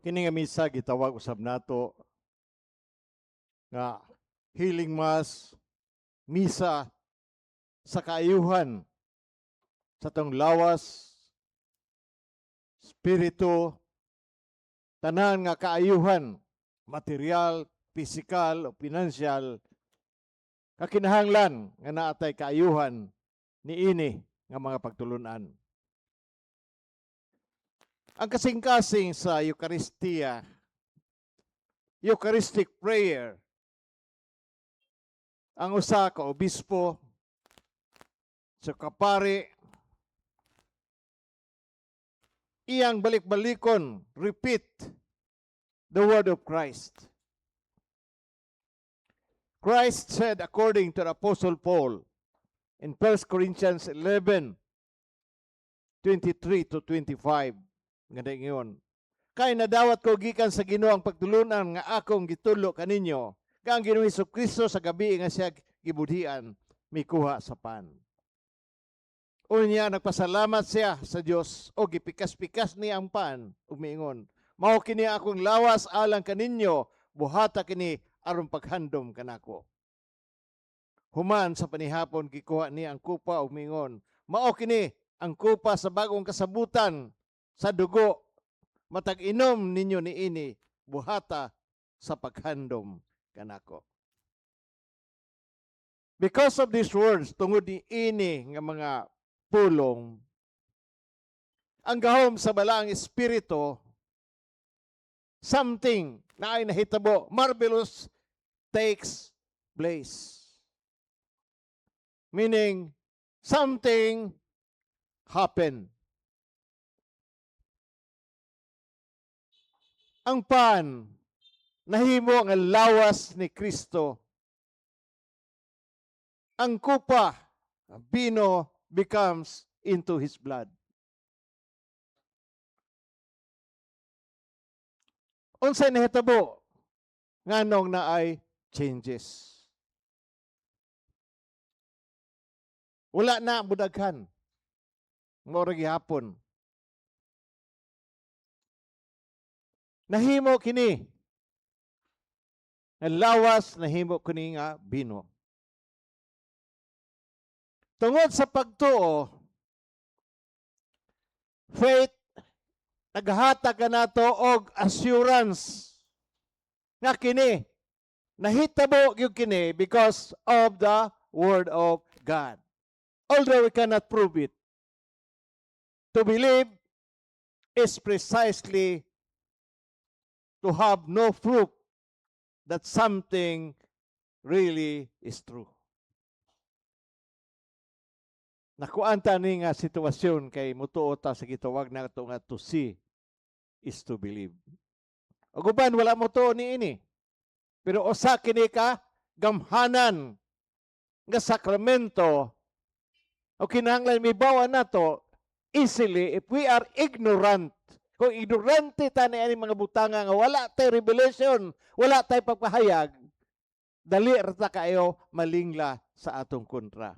Kini nga misa gitawag usab nato nga healing mass, misa sa kaayuhan sa atong lawas, spirito, tanan nga kaayuhan, material, physical o financial, kakinahanglan nga naa tay kaayuhan niini nga mga pagtulunan. Ang kasing-kasing sa Eucharistia, Eucharistic prayer, ang usa ka obispo, sa kapari, iyang balik-balikon, repeat the word of Christ. Christ said, according to the Apostle Paul in 1 Corinthians 11, 23 to 25, nga ngayon, "Kay nadawat ko gikan sa Ginoo ang pagtulunan nga akong gitudlo kaninyo, nga ang Ginoong Hesus Kristo, sa gabi nga siya gibudhian, mikuha sa pan. Unya nagpasalamat siya sa Dios o gipikas-pikas niya ang pan ug miingon, 'Mao kini akong lawas alang kaninyo, buhata kini aron paghandom kanako.' Human sa panihapon, gikuha niya ang kupa ug miingon, 'Mao kini ang kupa sa bagong kasabutan sa dugo. Matag inom ninyo niini, buhata sa paghandom kanako.'" Because of these words, tungod ni ini nga mga pulong, ang gahom sa Balaang Espiritu, something na ay nahitabo, marvelous takes place. Meaning, something happen. Ang pan, nahimo nga lawas ni Kristo. Ang kupa, ang bino, becomes into His blood. Unsay nahitabo? Nganong naay changes? Wala na budaghan. Mao ra gihapon. Nahimo kini nga lawas, nahimo kini nga bino. Tungod sa pagtuo, faith, naghatag kanato og assurance nga kini nahitabo gyud kini because of the word of God. Although we cannot prove it. To believe is precisely to have no proof that something really is true. Nakuan ta ni nga sitwasyon kay mutuo ta sa gitawag nato nga to see is to believe. Ug uban wala mo tuo ni ini. Pero usa kini ka gamhanan nga sakramento o kinahanglan mibawa nato easily if we are ignorant. Kung ignorante ta ni ani mga butanga nga wala tay revelation, wala tay pagpahayag, dali ra ta kaayo malingla sa atong kontra.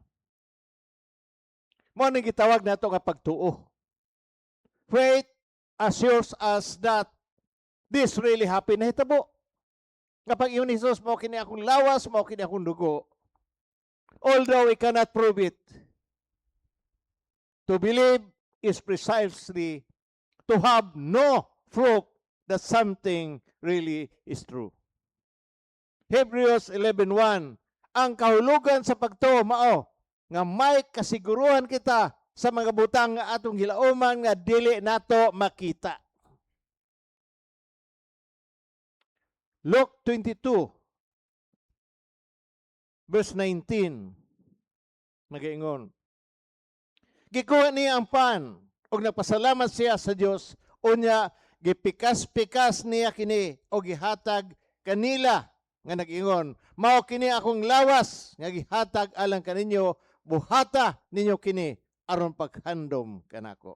Mao ni gitawag nato nga pagtuo. Faith assures us that this really happened. Nahitabo. Nga pag ingon ni Jesus, "Mao kini akong lawas, mao kini akong dugo." Although we cannot prove it. To believe is precisely to have no proof that something really is true. Hebrews 11:1, ang kahulugan sa pagtuo mao nga may kasiguruhan kita sa mga butang nga atong gilauman nga dili nato makita. Luke 22 verse 19 nagaingon, "Gikuha niya ang pan ug nagpasalamat siya sa Dios, unya gipikas-pikas niya kini o gihatag kanila nga nag-ingon, 'Mao kini akong lawas nga gihatag alang kaninyo, buhata ninyo kini aron paghandom kanako.'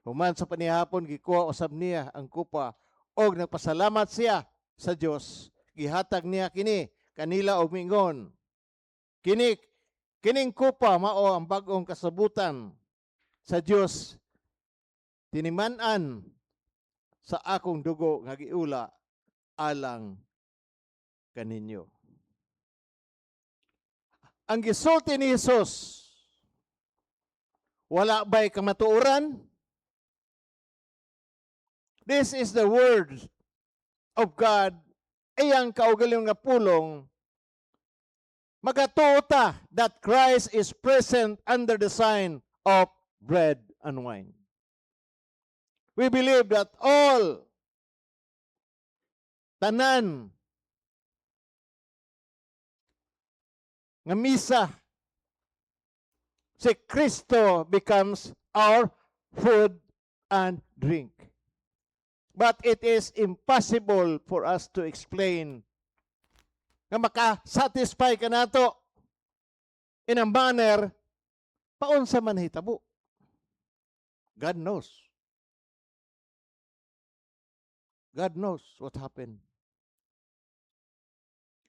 Human sa panihapon, gikuha usab niya ang kupa og nagpasalamat siya sa Dios, gihatag niya kini kanila og miingon, 'Kini kining kupa mao ang bag-ong kasabutan sa Dios tiniman-an Sa akong dugo nga giula alang kaninyo. Ang gisulti ni Jesus, wala ba'y kamatuoran? This is the word of God, iyang kaugalingon nga pulong. Magatuo ta that Christ is present under the sign of bread and wine. We believe that all, tanan nga misa, si Kristo becomes our food and drink. But it is impossible for us to explain nga maka-satisfy ka nato in a manner paunsa man hitabo. God knows. God knows what happened.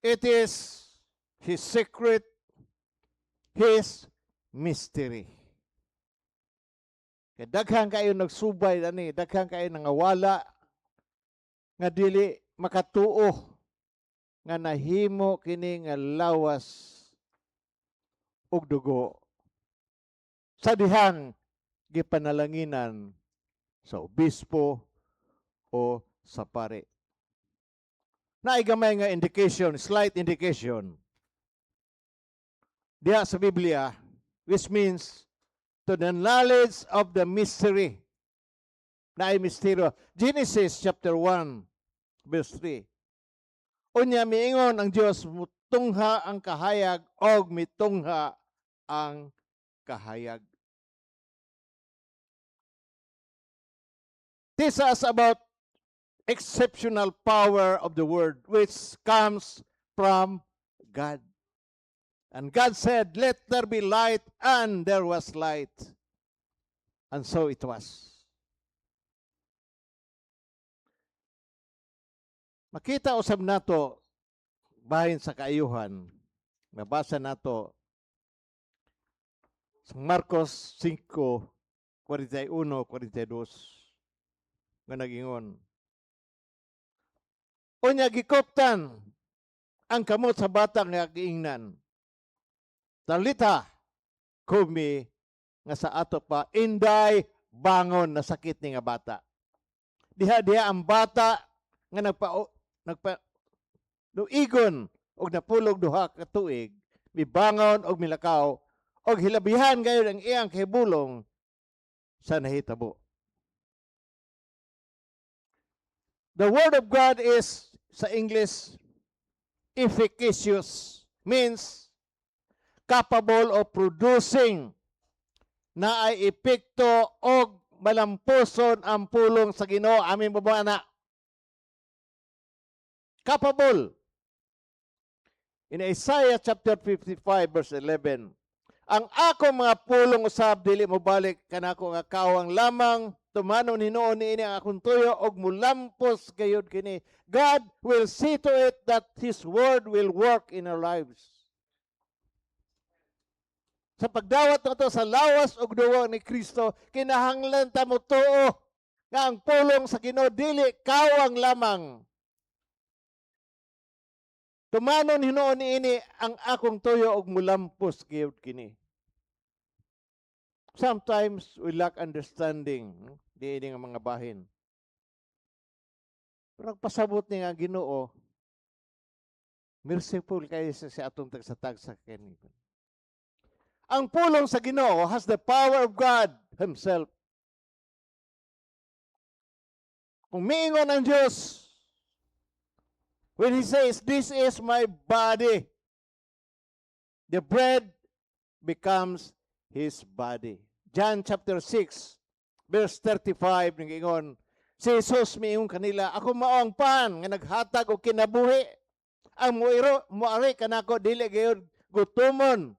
It is His secret, His mystery. Kay daghan kayo nagsubay ani, daghan kayo nangawala nga dili makatuo nga nahimo kini nga lawas ug dugo sa dihang gipanalanginan sa obispo o sa pare. Naay gamay nga indication, slight indication diha sa Biblia, which means to the knowledge of the mystery. Naay misteryo. Genesis chapter 1 verse 3. Unya miingon ang Dios, "Mutungha ang kahayag," og mitungha ang kahayag. This is about exceptional power of the word which comes from God. And God said, "Let there be light," and there was light. And so it was. Makita usab nato bahin sa kaayuhan, mabasa nato sa Marcos 5, 41, 42 nga nagingon. Unya gikuptan ang kamot sa bata nga giingnan, "Talita kumi," nga sa ato pa, "Inday, bangon," nasakit ni nga bata. Diha diha ang bata nga nagpa luigon og napulog 2 ka tuig mibangon og milakaw og hilabihan gayud ang iyang kahibulong sa nahitabo. The word of God is, sa English, efficacious, means capable of producing, na ay epekto og malampuson ang pulong sa Ginoo. Amin ba ba ana? Capable. In Isaiah chapter 55 verse 11, "Ang ako mga pulong usab dili mo balik kanako nga kawang lamang, tumanon hinuon niini ang akong tuyo og mulampos gayud kini." God will see to it that His word will work in our lives. Sa pagdawat nato sa lawas ug dugo ni Kristo, kinahanglan ta mo tuo nga ang pulong sa Ginoo dili kawang lamang. Tumanon hinuon niini ang akong tuyo og mulampos gayud kini. Sometimes we lack understanding, no? Diini nga mga bahin. Pero pasabot ni nga Ginoo, merciful kayo sa atong tagsa-tagsa kini. Ang pulong sa Ginoo has the power of God Himself. Kung miingon ang Diyos, when He says, "This is my body," the bread becomes His body. John chapter 6, verse 35, nag-ingon, si Jesus miingon kanila, "Ako mao ang pan nga naghatag og kinabuhi. Ang muiro, muari kanako dili gayud gutumon.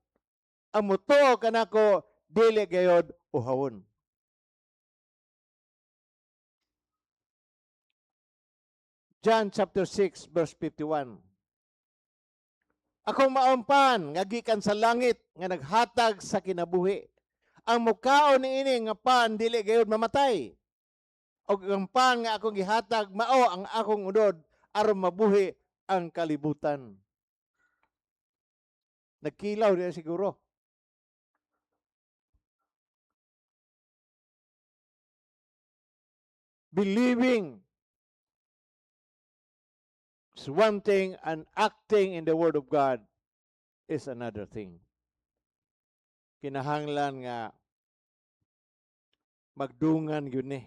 Ang mutuo kanako dili gayud uhawon." John chapter 6 verse 51. "Ako mao ang pan nga gikan sa langit nga naghatag sa kinabuhi. Ang mukaon niini nga pan dili gayud mamatay. Og ang pan nga akong gihatag mao ang akong unod aron mabuhi ang kalibutan. Nagkilaw diya siguro. Believing is one thing and acting in the Word of God is another thing. Kinahanglan nga magdungan gyud ni.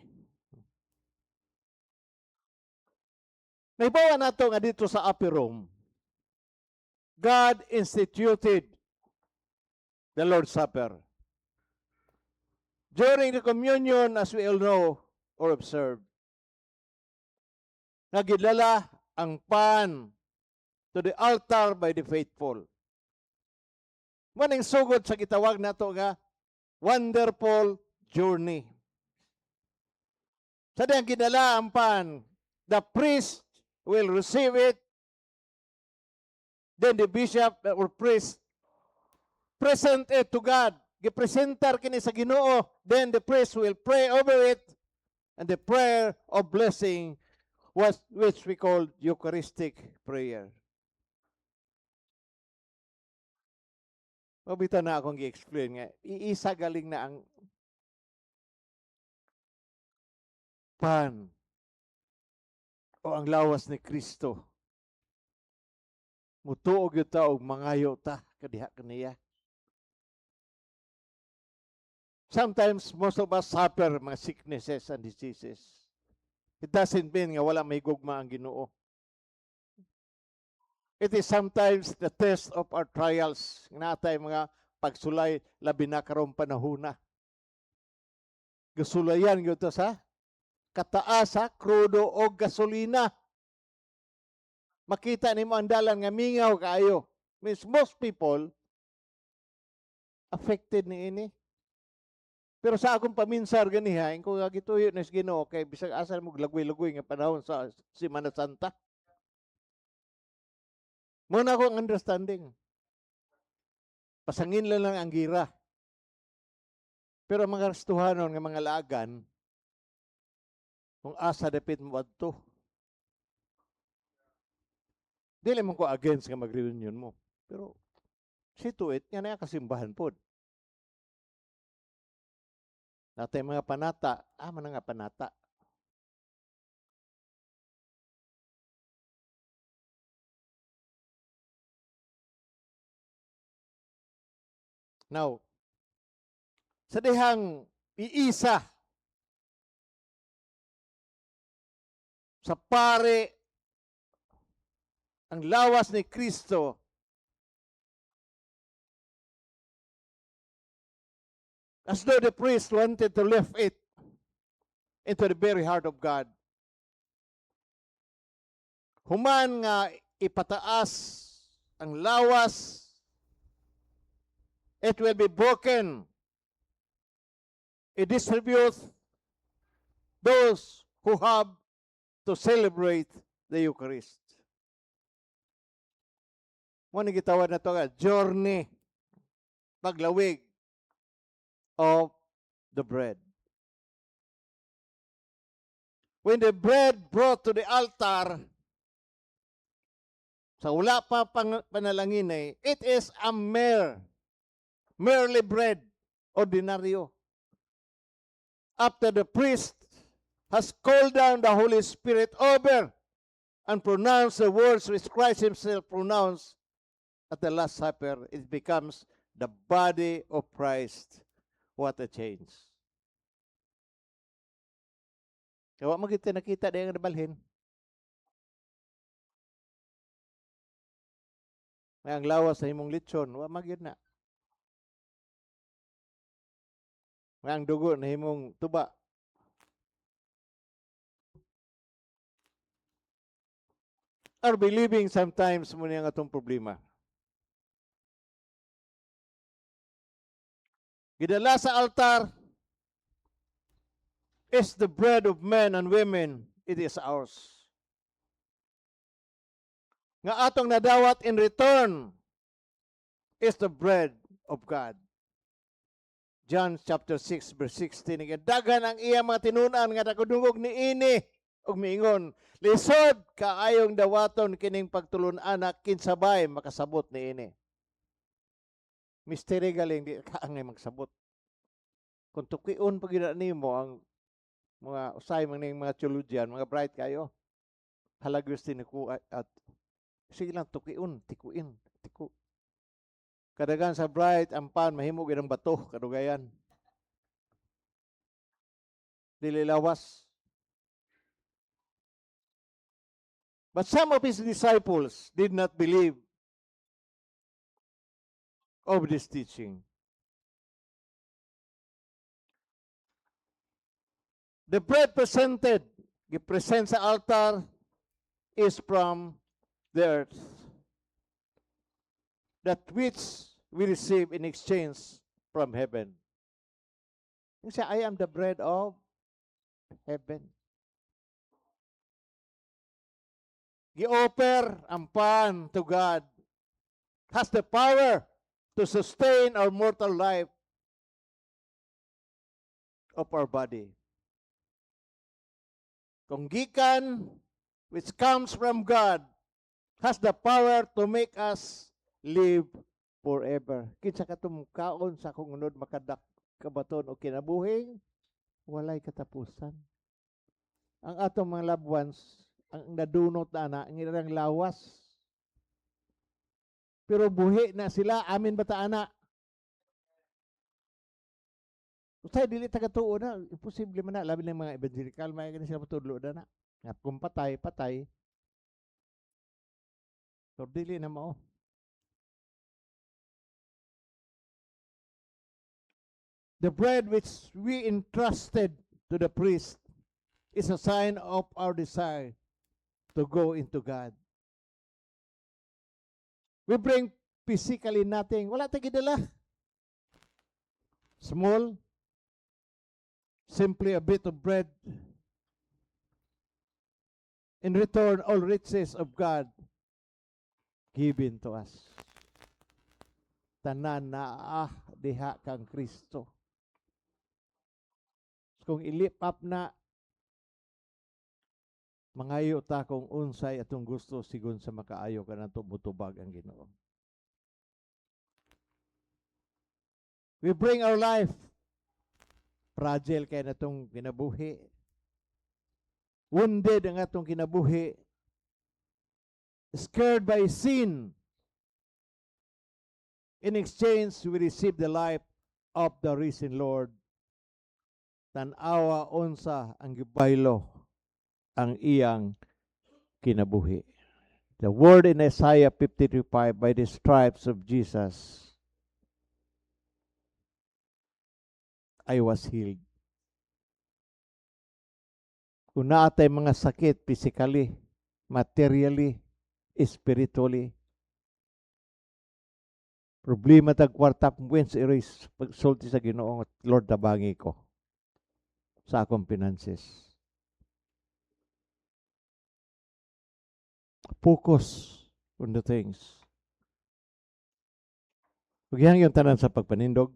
Nahibaw-an nato nga dito sa Upper Room, God instituted the Lord's Supper. During the communion, as we all know or observe, nagidala ang pan to the altar by the faithful. Maning sugod sa gitawag nato nga wonderful journey. Sa diyang gidala ang pan, the priest will receive it. Then the bishop or priest present it to God. Gipresentar kini sa Ginoo. Then the priest will pray over it, and the prayer of blessing was which we call Eucharistic prayer. Mabita na akong gi-explain nga iisa galing na ang pan o ang lawas ni Kristo. Mutuo gyud ta og mangayo ta kadiha kaniya. Sometimes most of us suffer mga sicknesses and diseases. It doesn't mean nga wala may gugma ang Ginoo. It is sometimes the test of our trials. Nga mga pagsulay, labi na karong panahona. Gasulayan gyud ta sa kataas sa krudo o gasolina. Makita nimo ang dalan nga mingaw kaayo. Means most people affected ni ini. Pero sa akong paminsar ganiha, ko nga gituyo ni sa Ginoo kay bisag asa mo lagway-lagway nga panahon sa Semana Santa. Mo na akong understanding. Pasangin lang lang ang gira. Pero ang mga Kristohanon nga mga laagan, kung asa dapit mo adto. Dili man ko against nga mag-reunion mo. Pero see to it nga na kasimbahan pod. Natay mga panata, man nga panata. Now, sa dihang iisa sa pare ang lawas ni Kristo, as though the priest wanted to lift it into the very heart of God. Human nga ipataas ang lawas, it will be broken. It distributes those who have to celebrate the Eucharist. Mo ni gitawag na to nga journey, paglawig of the bread. When the bread brought to the altar, sa wala pa panalangin eh, it is a merely bread, ordinaryo. After the priest has called down the Holy Spirit over and pronounced the words which Christ himself pronounced at the Last Supper, it becomes the body of Christ. What a change. Kaya wa man kita nakita di ang nabalhin. May ang lawas sa imong litson, wa man gyud na. May ang dugo na imong tuba. Our believing sometimes mo niya ang atong problema. Gidala sa altar is the bread of men and women. It is ours. Nga atong nadawat in return is the bread of God. John chapter 6 verse 16, daghan ang iya mga tinun-an nga nakadungog niini ug miingon, "Lisod kaayong dawaton kining pagtulun-ana, kinsa bay makasabot niini?" Mystery galing, di ka angay magsabot. Kung tukion pag gyud nimo ang mga usay man ning mga theologian, mga bright kayo, halagos tinikuha at sige lang tukion, tikuin, tiku. Kadagan sa bright, ang pan mahimo gyud ang bato kadugayan. Dili lawas. But some of his disciples did not believe of this teaching. The bread presented, gipresent sa altar, is from the earth, that which we receive in exchange from heaven. You say, "I am the bread of heaven." Gi-offer ang pan to God has the power to sustain our mortal life of our body. Kung gikan, which comes from God, has the power to make us live forever. Kinsa katong kaon sa akong unod makadak kabaton o kinabuhing walay katapusan. Ang atong mga loved ones, ang nadunot na ana, ang ilang lawas. Pero buhi na sila, amin ba ta ana? Usay dili ta katuo na, imposible man na, labi ng mga evangelical, may gani sila matudlo na na. Nga kung patay, patay. Pero dili na mao. The bread which we entrusted to the priest is a sign of our desire to go into God. We bring physically nothing. Wala tayong gidala. Small, simply a bit of bread. In return, all riches of God given to us. Tanan naa diha kang Kristo. Kung i-lift up na, mangayo ta kung unsay atong gusto sigon sa makaayo kanato mutubag ang Ginoo. We bring our life. Fragile kay natong kinabuhi. Wounded ang atong kinabuhi. Scared by sin. In exchange, we receive the life of the risen Lord. Tan-awa unsa ang gibaylo ang iyang kinabuhi. The word in Isaiah 53:5, "By the stripes of Jesus, I was healed." Kung naa tay mga sakit physically, materially, spiritually, problema tag kwarta, whence erase, pagsulti sa Ginoo, "Lord, tabangi ko sa akong finances." Focus on the things. Ug yung tanan sa pagpanindog.